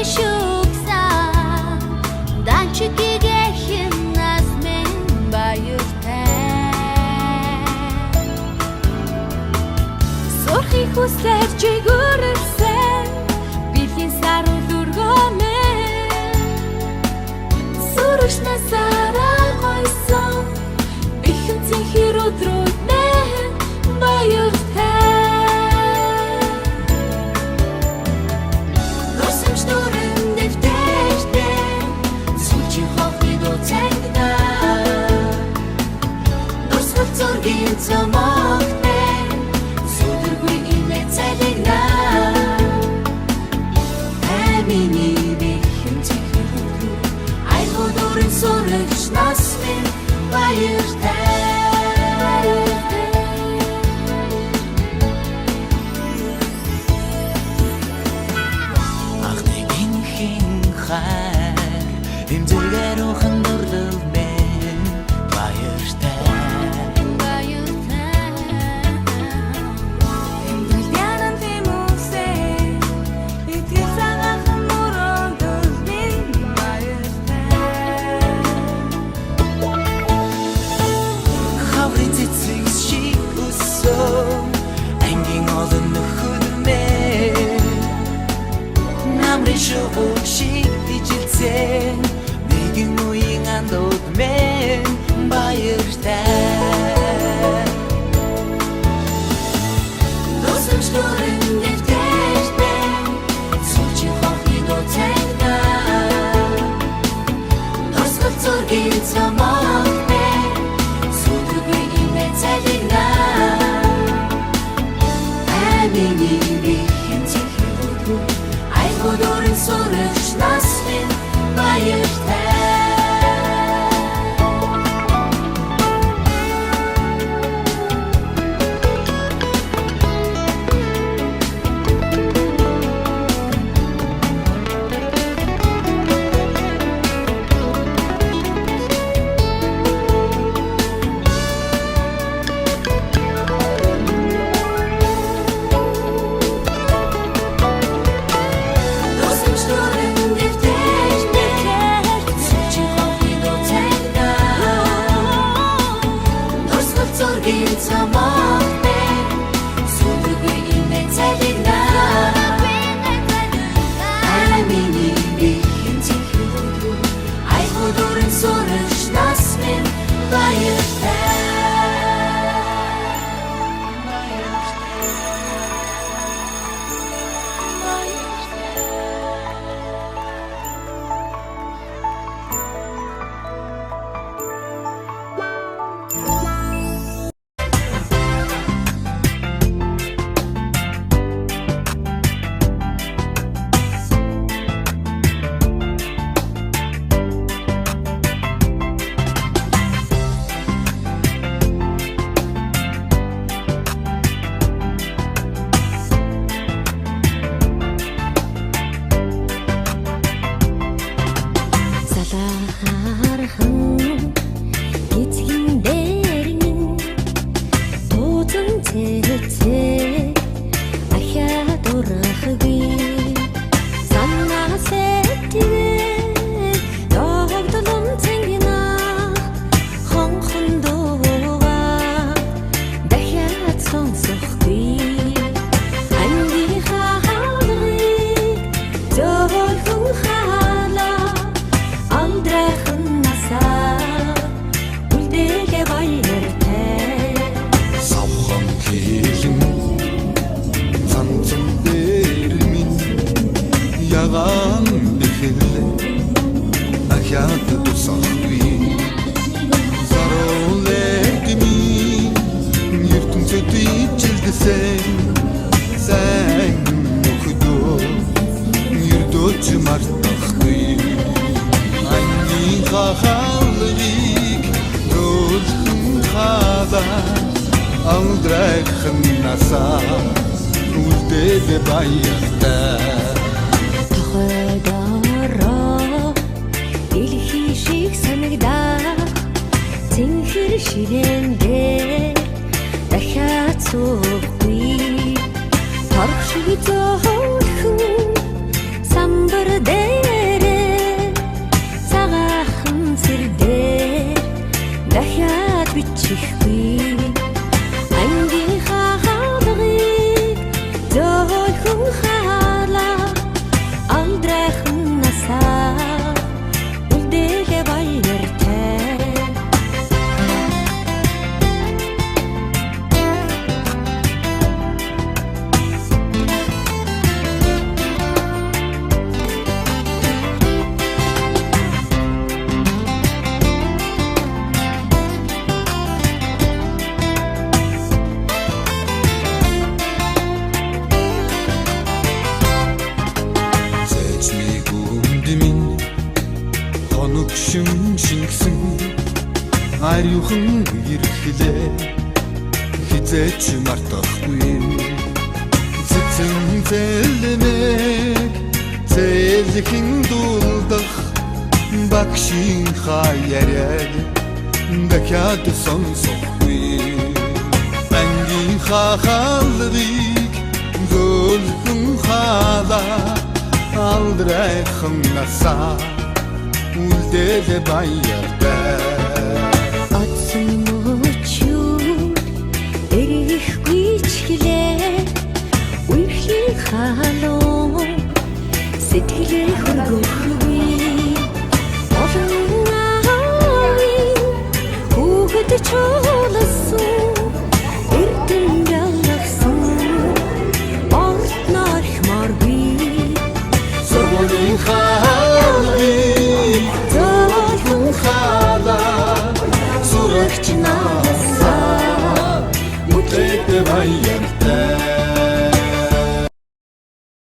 Шүксан Данчикигэхэн нас минь баяртай. Сурхын хүслээр чигүрэлсэн бэлгийн сарул өргөмөө. Сүрэгч насаараа гойсон бэхэн цэнхэр өдрүүд минь баяртай. Нурсамж дүүрэн дэвтэртэй сүүлчийн хонхны дуу цангинаа. Нурсгал зургийн цомогтой сүдэргүй инээ цалигнаа. Амины бэхэн цэнхэр өдрүүд аягүй дүүрэн сүрэгч нас минь баяртай. Анхны инхийн хайр эмзэгээр ухан дурлал минь баяртай. Баяртай. Тэмдэл янан тэмүүлсэн итгэл цагаахан мөрөөдөл минь баяртай. Хаврын цэцэг шиг өссөн ангийн олон нөхөд минь намрын шувуу шиг ижилсэн нэгэн үеийн андууд минь баяртай. Нурсамж дүүрэн дэвтэртэй сүүлчийн хонхны дуу цангинаа. Нурсгал зургийн цомогтой сүдэргүй инээ цалигнаа. Амины бэхэн цэнхэр өдрүүд аягүй дүүрэн сүрэгч нас минь баяртай. Нурсамж дүүрэн дэвтэртэй сүүлчийн хонхны дуу цангинаа. Нурсгал зургийн цомогтой сүдэргүй инээ цалигнаа. Амины бэхэн цэнхэр өдрүүд аягүй дүүрэн сүрэгч нас минь баяртай. Салаархан эцгийн дээр минь тууцан цэцээ ахиад урахгүй санаа сэтгээ догдлон цэнгина хонхон дууга дахиад сонсохгүй ангийнхаа хаалгыг зөөлхөн хаалаа алдрайхан насаа үлдээлээ баяртай. Савхан хилэн цанцан дээр минь ягаан бэхэл ахиад тусахгүй заруулэг минь ертөнцөд ичилдсэн сайн нөхдөө ердөөч мартахгүй ангийн хахалрыг нөлхөн хаалаа алдрайхан насаа үлдээлээ баяртай. Тохойдороо дэлхий шиг санагдах цэнхэр ширээн дээр дахиад суухгүй торох шиг зөөлхөн самбар дээр. бичихгүй. Ангийнхаа хаалгыг зөөлхөн хаалаа, алдрайхан насаа үлдээлээ баяртай. Зэжмийг өмд минь хоног шин шингсэн ариухан ирэхлээ хизээч мартахгүй. Цэцэн зэлмэг зээлхэн дулдах багшийн хаяарай дахиад сонсохгүй. Ангийн хаалгыг зөөлхөн хаалаа, алдрайхан насаа үлдээлээ баяртай.